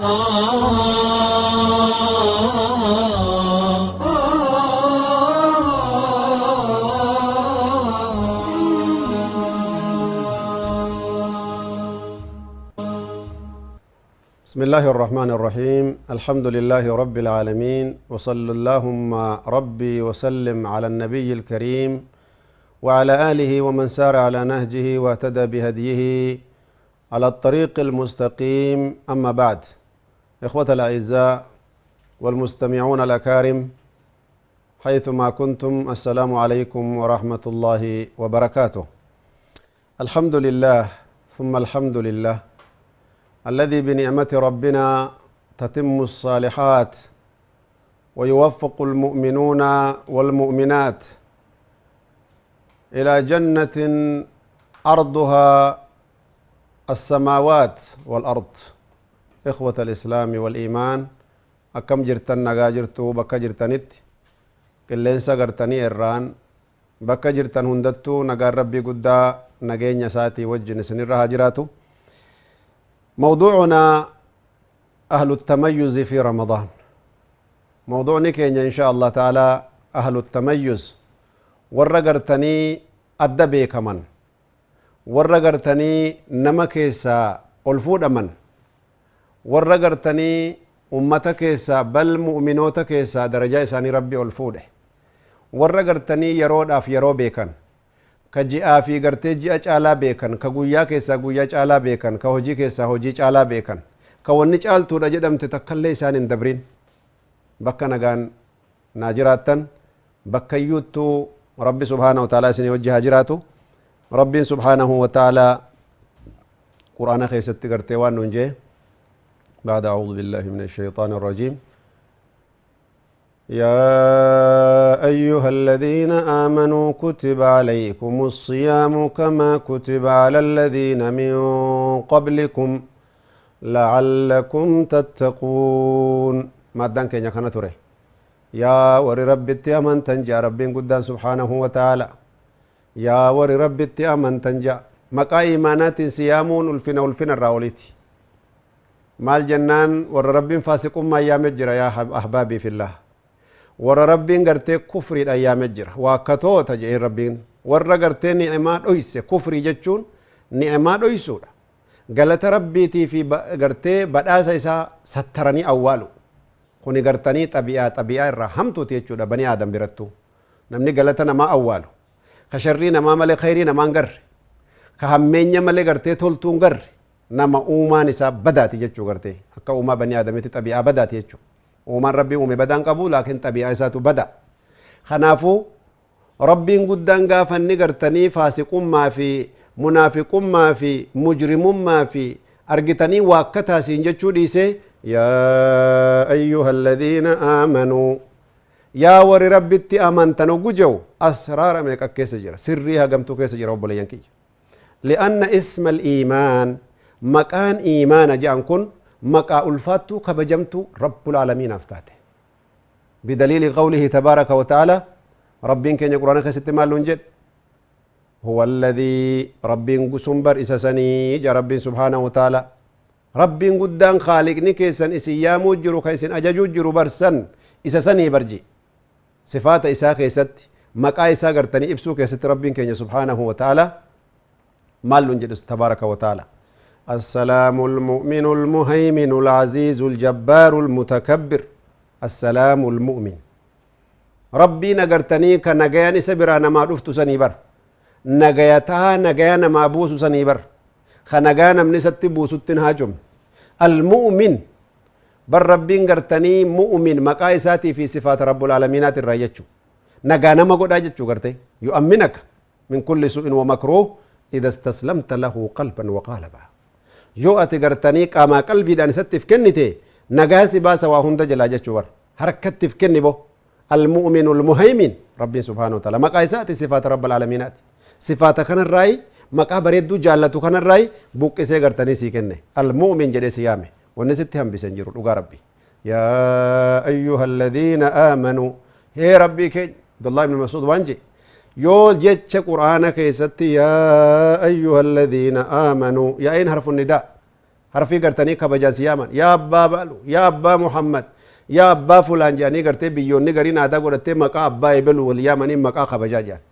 بسم الله الرحمن الرحيم. الحمد لله رب العالمين، وصلى اللهم ربي وسلم على النبي الكريم وعلى آله ومن سار على نهجه واهتدى بهديه على الطريق المستقيم. أما بعد، إخوة الأعزاء والمستمعون الأكارم حيثما كنتم، السلام عليكم ورحمة الله وبركاته. الحمد لله ثم الحمد لله الذي بنعمة ربنا تتم الصالحات ويوفق المؤمنون والمؤمنات إلى جنة أرضها السماوات والأرض. إخوة الإسلام والإيمان، أكم جرتن نغا جرتو بكا جرتنت قلنسا غرتني إران بكا جرتن هندتو نغا ربي قدا نغين ساتي وجن سنرها جراتو. موضوعنا أهل التميز في رمضان. موضوعنا كين إن شاء الله تعالى أهل التميز، ورغرتني أدبي كمان، ورغرتني نمكيسا ألفود من، ورغرتني أمتكيسا بل مؤمنوتكيسا درجة إساني ربي ألفوده، ورغرتني يرود أف يرو بيكن، كجاء في غرتي جاء چالا بيكن، كغويا كيسا غويا چالا بيكن، كهوجي كيسا هوجي چالا بيكن، كوني چالتو رجدم تتكلي إسان دبرين بكا نغان ناجراتن بكا يوتو ربي سبحانه وتعالى سني وجه جراتو. ربي سبحانه وتعالى قرآن خيست غرتي وان ننجي بعد أعوذ بالله من الشيطان الرجيم. يا أيها الذين آمنوا كتب عليكم الصيام كما كتب على الذين من قبلكم لعلكم تتقون. ما دان كينيا كان توري يا وري ربي تأمن تنجا ربي قدان سبحانه وتعالى. يا وري ربي تأمن تنجا مقا إيمانات صيامون الفنا الفنا الراوليتي مال جنان ور ربي فاسق ما يامجر يا أحبابي في الله. ور ربين غرتي كفر الأيام الجرة وكتو تجئ ربين ور غرتي نعمة أويس كفر جتشون نعمة أويسورة غلط ربي تي في غرتي بدأ سيسا سترني أولو خوني غرتني طبيعة طبيعة رحمتو تيجودا بني آدم برتو نمني غلطنا ما أولو خشرين ما مل خيرين ما نغر كهمين مل غرتي تولتون غر نما أومان إسا بدأ تيجو غرتي أكا أوما بني آدم تي طبيعة بدأ تيجو ومن ربي أمي بدان قبول لكن طبيعة ساتو بدا خنافو ربي قدان غافن نغرتني فاسق ما في منافق ما في مجرم ما في أرغتني واكتا سينجچو ديسي يا أيها الذين آمنوا يا ور ربي تي آمنتنو غجو أسرار ميكا كيس جرا سريها غمتو كيس جرا وبلينكي لأن اسم الإيمان مكان إيمان جانكن مقا ألفاتو كبجمتو رب العالمين أفتاته بدليل قوله تبارك وتعالى ربين كن يقرأنا خست مالون جد هو الذي ربين قسمبر إسسني جا ربين سبحانه وتعالى ربين قدان خالق نكيسن إسيامو جرو كيسن أججو جرو برسن إسسني برجي صفات إسا خيست مقا إسا قرتني إبسو كيست ربين كن سبحانه وتعالى مالون جد تبارك وتعالى السلام المؤمن المهيمن العزيز الجبار المتكبر السلام المؤمن ربي نغرتني كنغياني سبرانا ما رفت سنيبر نغيتها نغيانا ما بوس سنيبر خنغانا من ست بوستن هاجم المؤمن بر ربي نغرتني مؤمن مقايساتي في صفات رب العالمين الرايچو نغانا ما غداجچو غرتي يؤمنك من كل سوء ومكروه إذا استسلمت له قلبا وقالبا yoo ati gartanii qaamaa qalbiidhaan isattiif kennite nagaa si baasa waa hunda jalaa jechuu bar harkattiif kenni bo almu'minu almuhaymin rabbiin subhaanahu wa ta'ala maqaa isaati sifaata rabbal aalamiinaati sifaata kanarraayi maqaa bareedduu jaallatu kanarraayi buqqisee gartanii sii kenne almu'min jedhee si yaame wanni sitti hambise hin jiru dhugaa rabbi yaa ayyuha alladhiina aamanuu hee rabbii keenya Abdullah ibn Mas'ud waan jedhe yoo jecha qur'aana keessatti yaa ayyuha alladhiina aamanuu yaa'iin harfu nidaa Harfii gartanii kabajaan si yaaman, yaa abbaa baalu, yaa abbaa Muhammad, yaa abbaa fulaan jedhanii gartee biyyoonni gariin aadaa godhattee maqaa abbaa ebelu wal yaamanii maqaa kabajaa jedhan.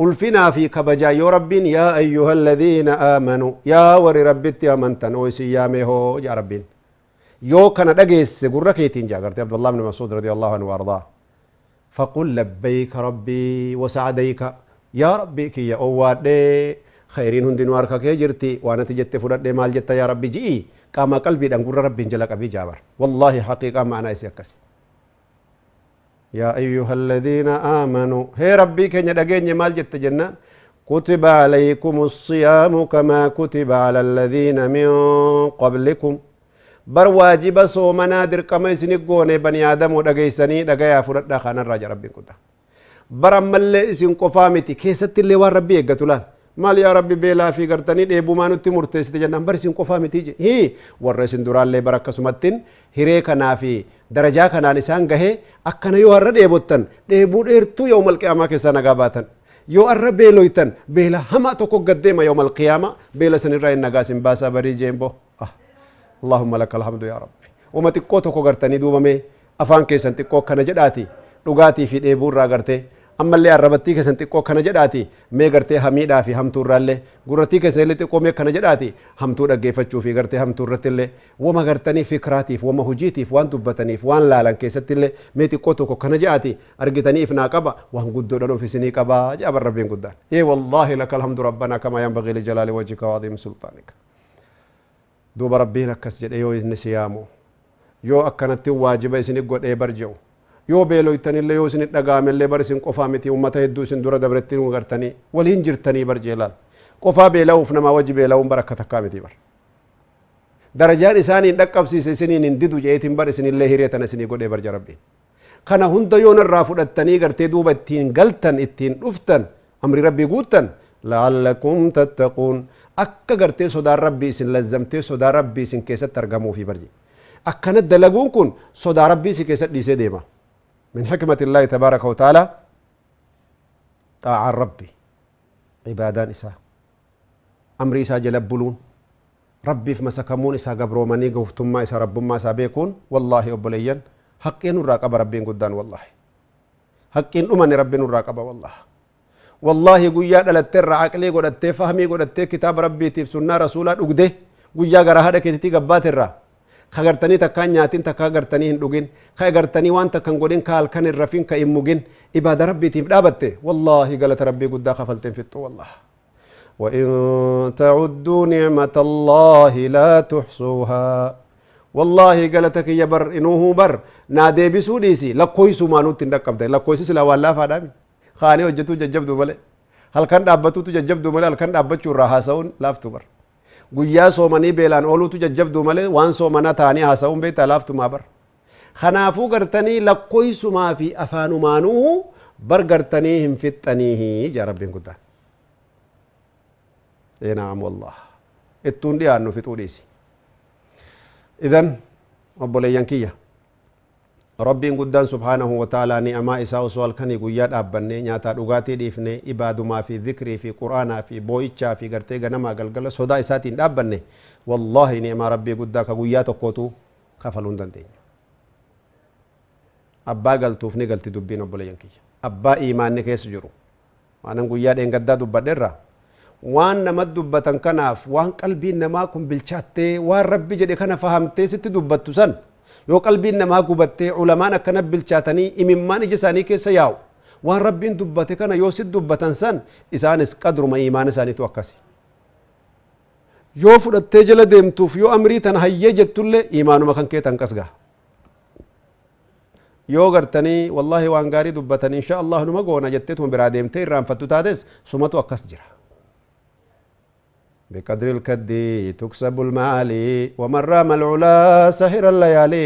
Ulfinaa fi kabajaa yoo Rabbiin yaa ayyuha alladhiina aamanuu, yaa warri Rabbitti amantan, oo isin yaamee hoo jaa Rabbiin. Yoo kana dhageesse gurra keetiin jaa gartee Abdullah ibn Mas'uud radiyallahu anhu ardaa. Faqul labbayka rabbii wa sa'adayka, yaa Rabbii kiyya owwaadhee, khayriin hundinuu harka kee jirti, waan ati jette fudhadhee, maal jetta yaa Rabbi ji'i, qaamaa qalbiidhaan gurra Rabbiin jala qabii jaabar. Wallaahi haqiiqaa ma'anaa isii akkasi. Yaa ayyuha alladhiina aamanuu, hee Rabbii keenya dhageenye, maal jette jennaan, kutiba alaykum الصيام كما كتب على الذين من قبلكم. Bar waajiba soomanaa dirqama isini goone bani aadamoo, dhageeysanii dhagayaa fudhadhaa kanarraa jaa Rabbiin guddaa. Bar ammallee isin qofaa miti, keessatti illee waan Rabbii eeggatu laal. Maal yaa Rabbi, beelaa fi gartanii dheebumaa nutti murteessite jennaan, bar isin qofaa miti je hii, warra isin duraallee bar akkasumattin hiree kanaa fi darajaa kanaan isaan gahee. Akkana yoo har'a dheebottan, dheebuu dheertuu yawmal qiyaamaa keessaa nagaa baatan. Yoo har'a beeloytan, beela hamaa tokko gaddeema yawmal qiyaamaa, beela sanirraa hin nagaa isin baasaa barii jeenbo. Ah, Allahumma laka alhamdu yaa Rabbi. Wama xiqqoo tokko gartanii duubamee afaan keessan xiqqoo akkana jedhaati dhugaatii fi dheebuu irraa gartee, ammallee arrabattii keessan xiqqoo akkana jedhaati mee gartee hamiidhaa fi hamtuu irraallee, gurrattii keessan illee xiqqoo mee akkana jedhaati hamtuu dhaggeeffachuu fi gartee hamtuu irratti illee, wama gartanii fikraatiif, wama hojiitiif, waan dubbataniif, waan laalan keessatti illee mee xiqqoo tokko akkana jedhaati argitanii ifnaa qaba, waan guddoodhaan of isinii qabaa jedha bar Rabbiin guddaan. Ee wallaahi laka alhamdu rabbanaa kama yanbagii li jalaali wajhika wa aziimi sultaanika. Duuba Rabbiin akkas jedhe yoo inni si yaamu, yoo akkanatti waajiba isini godhee bar je'u, yoo beeloytanillee, yoo isinit dhaga'amellee, bar isin qofaa miti, ummata hedduu isin dura dabretti nu gartanii waliin jirtanii bar jeelaal. Qofaa beela'uuf namaa wajji beela'uun bar akka takkaa miti. Bar darajaan isaaniin dhaqqabsiise isiniin hin didu je'eetiin bar isinillee hiree tana isinii godhee bar ja Rabbiin. Kana hunda yoo narraa fudhattanii gartee duuba ittiin galtan, ittiin dhuftan, amri Rabbii guuttan, la'allakum tattaquun, akka gartee sodaan Rabbii isin lazzamtee sodaa Rabbii isin keessatti argamuufi barji. Akkana dalaguun kun sodaa Rabbii isin keessatti dhiisee deema. Min hikmati Illaahi tabaaraka wa ta'aalaa, xaa'aan Rabbi, ibaadaan isaa, amri isaa jala buluun, Rabbiif masakamuun, isaa gabroomanii gooftummaa isaa, rabbummaa isaa beekuun, wallaahi obboleeyyan, haqqii nurraa qaba Rabbiin guddaan. Wallaahi haqqiin dhumane Rabbi nurraa qaba. Wallaahi, wallaahi, guyyaa dhalattee irraa aqlii godhattee, fahmii godhattee, kitaaba Rabbiitiif sunnaa rasuulaa dhugdee, guyyaa garaa haadha keetiitii gabbaate irraa ka gartanii takkaan nyaatin, takkaa gartanii hin dhugin, ka gartanii waan takka hin godhin, ka halkan hin rafin, ka hin mugin ibaada Rabbiitiif dhaabatte, wallaahi galata Rabbii guddaa kafalteen fixxu wallaahi. وإن تعدوا نعمة الله لا تحصوها. والله قالتك يا بر إنه بر نادي بسوديسي لكويسو ما نوتين دقبت لكويسي سلا ولا فادامي خاني وجتو ججبدو مالي هل كان دابتو ججبدو مالي، هل كان دابتشو راهاسون لافتو بر، guyyaa soomanii beelaan ooluutu jajjabduu malee waan soomanaa ta'anii haasa'uun beektaa laaftumaa bar. Kanaafuu gartanii lakkoysumaa fi afaanumaanuu bar gartanii hin fixxanii jaa Rabbiin guddaan. Ee naam, wallah ittuun dhiyaannu fixuu dhiisi. Idan obboleeyyan kiyya, Rabbiin guddaan subhaanahu wa ta'aalaa ni'amaa isaa osoo halkanii guyyaa dhaabbannee nyaataa dhugaatii dhiifnee ibaadumaa fi dhikrii fi quraanaa fi boo'ichaa fi gartee ganamaa galgala sodaa isaatiin dhaabbanne, wallaahi ni'amaa Rabbii guddaa ka guyyaa tokkootu kafaluu hin dandeenyu. Abbaa galtuuf ni galti dubbiin, obboleeyyan kiyya. Abbaa iimaanni keessa jiru. Waanan guyyaa dheengaddaa dubbadheerra. Waan nama dubbatan kanaaf, waan qalbiin namaa kun bilchaattee waan Rabbi jedhe kana fahamtee sitti dubbattu san, yoo qalbiin namaa gubattee, ulamaan akkana bilchaatanii imimmaan ija isaanii keessa yaa'u waan Rabbiin dubbate kana yoo sit dubbatan san, isaanis qadruma iimaana isaaniitu akkasi. Yoo fudhattee jala deemtuuf, yoo amrii tana hayyee jettullee, iimaanuma kan kee tan qasgaa. Yoo gartanii wallaahi waan gaarii dubbatan, insha Allah numa goona jetteetuma biraa deemtee irraanfattu taates, sumatu akkas jira. بقدر الكد تكسب المعالي ومن رام العلا سهر الليالي.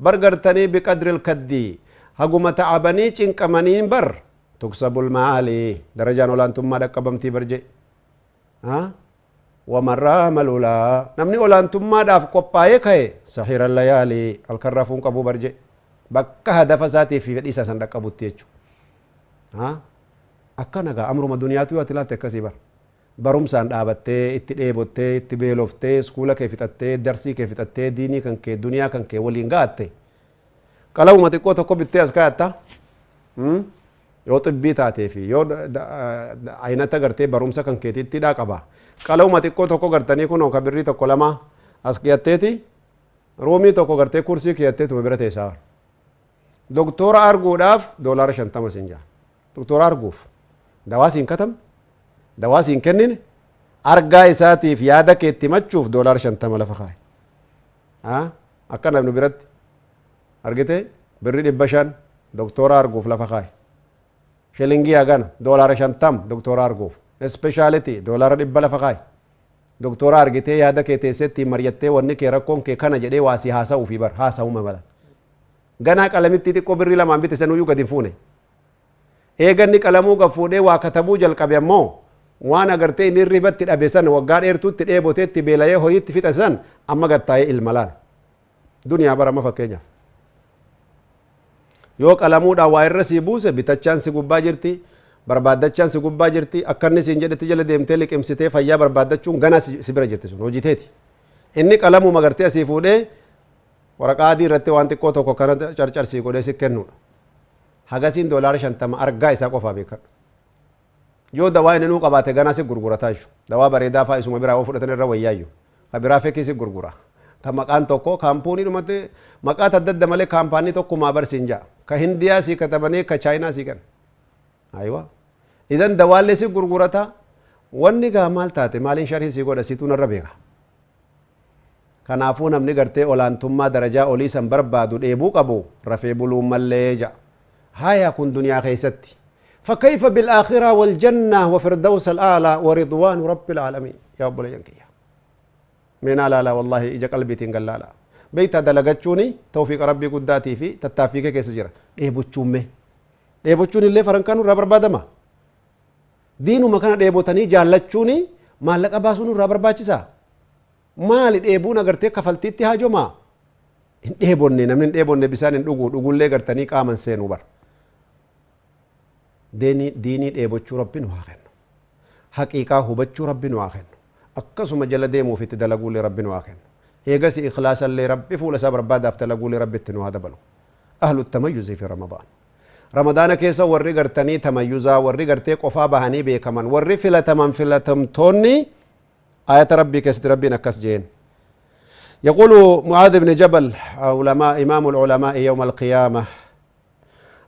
بر gartanii بقدر الكد haguma ta'abanii cinqamaniin bar تكسب المعالي darajaan olaantummaa dhaqqabamtii bar je. ومن رام العلا namni olaantummaadhaaf qophaa'ee ka'e سهر الليالي halkan rafuun qabu bar je, bakka hadafa isaatii fi fedhii isaa san dhaqqabutti jechuudha. Akka nagaa amruma duniyaatu yoo ati ilaalte akkasii bar. Barumsaan dhaabattee itti dheebottee itti beeloftee iskuula kee fixattee darsii kee fixattee diinii kan kee duniyaa kan kee waliin ga'atte, qalamuma xiqqoo tokko bittee as kaa'atta. Yoo xibbii taatee fi yoo aynata gartee barumsa kan keetiitti hidhaa qaba, qalamuma xiqqoo tokko gartanii kunoo ka birrii tokko lama as qiyatteeti, ruumii tokko gartee kursii kiyatteetuma bira teessaa. Doktora arguudhaaf $50 siin jaa. Doktora arguuf dawaa siin katamne, dawaa siin kennine, argaa isaatiif yaada keetti himachuuf $50 lafa kaaye. Akka namni biratti argite birri 500 doktora arguuf lafa kaaye. Shilingii hagana $50 doktora arguuf, speciality $100 lafa kaaye. Doktora argitee yaada kee teessetti mari'attee wanni kee rakkoon kee kana jedhee waa si haasa'uu fi bar haasa'uma mala. Ganaa qalamitti xiqqoo birrii 2n bite sanuyyuu gadi hin fuune. Eeganni qalamuu gad fuudhee waa katabuu jalqabe ammoo waan agartee inni ribatti dhabe san, waggaa dheertuutti dheeboteetti beela'ee horiitti fixe san amma gad taa'ee ilma laala. Duniyaa bara amma fakkeenyaaf. Yoo qalamuudhaan waa irra sii buuse, bitachaan si gubbaa jirti, barbaaddachaan si gubbaa jirti, akka inni siin jedhetti jala deemtee liqimsitee fayyaa barbaaddachuun ganaa si bira jirti, sun hojiteeti. Inni qalamuma gartee asii fuudhee waraqaa adii irratti waan xiqqoo tokko kana carcarsii godhee si kennuudha. Hagasiin $50 argaa isaa qofaa beekadhu. Yoo dawaa inni nuu qabaate ganaa si gurgurataa jechuudha. Dawaa bareedaa fa'aa isuma biraa yoo fudhatan irra wayyaayyuu. Ka biraa fekii si gurgura. Ka maqaan tokko kaampuunii dhumatti maqaa adda adda malee kaampaanii tokkumaa barsiin ja'a. Ka Hindiyaa sii katabanii, ka Chaayinaa sii kenna. Aywa. Idan dawaallee si gurgurata. Wanni gaa maal taate, maaliin sharhii sii godha, situu narra beeka. Kanaafuu namni gartee olaantummaa darajaa olii san barbaadu dheebuu qabu rafee buluun mallee ja'a. Haya, kun duniyaa keessatti. فكيف بالآخرة والجنة وفردوس الأعلى ورضوان رب العالمين؟ يا أبو لينكيا من لا لا والله إجا قلبي تنقل لا لا بيتا دلقتشوني توفيق ربي قداتي في تتافيك كيس جرا دheebochuun mee dheebochuun illee farankaan irraa barbaadama. Diinuma kana dheebotanii jaallachuuni maallaqa baasuun irraa barbaachisaa. Maali dheebuun agartee kafaltiitti haajomaa? Hin dheebonne, namni hin dheebonne bisaan hin dhugu, dhugullee gartanii qaaman seenuu bara. Diinii dheebochuu Rabbi nu haa kennu. Haqiiqaa hubachuu Rabbi nu haa kennu. Akkasuma jala deemuuf itti dalaguullee Rabbi nu haa kennu. Eegasi ikhlaasallee Rabbi fuula isaa barbaadaaf dalaguullee Rabbi itti nu haa dabalu. أهل التميز في رمضان. Ramadaana keessa warri gartanii tamayyuzaa, warri gartee qofaa bahanii beekaman, warri filataman filatamtoonni, ayata Rabbii keessatti Rabbiin akkas jeen. يقول معاذ بن جبل علماء إمام العلماء يوم القيامة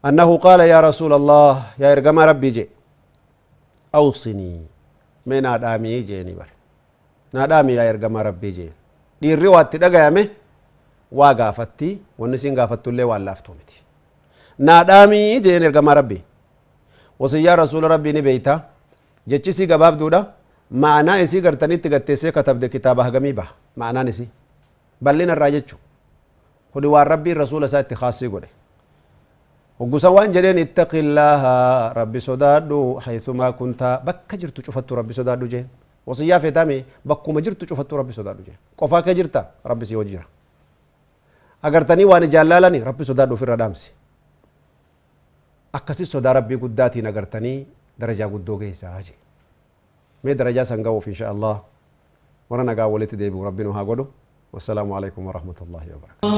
أنه قال: يا رسول الله، يا إرجما ربي جي، أوصني من آدامي جيني بر نادامي يا إرجما ربي جي. dhiirri waatti dhagayame waa gaafatti, wanni siin gaafattullee waan laaftuu miti. Naadhaamii jeen ergamaa Rabbii. Wasiyyaa rasuula Rabbii ni beeyta, jechi isii gabaabduudha, ma'anaa isii gartanitti gatteessee katabde kitaaba hagamii baha. Ma'anaan isii bal'ina irraa jechu kuni waan Rabbiin rasuula isaa itti khaasii godhe. Hoggusa waan jedheen: اتق الله, Rabbi sodaadhu, حيثما كنت, bakka jirtu cufattu Rabbi sodaadhu jeen. Wasiyyaa feetame, bakkuma jirtu cufattu Rabbi sodaadhu jeen. Qofaa kee jirta, Rabbi si hojii jira. Agartanii waan ijaan Rabbi sodaadhu, ofirra dhaamsi. Akkasi sodaa Rabbii guddaatiin agartanii darajaa guddoo geessaa jee. Mee darajaa san ga'uuf insha Allah warra nagaa walitti deebi'u Rabbi nu haa godhu. والسلام عليكم ورحمة الله وبركاته.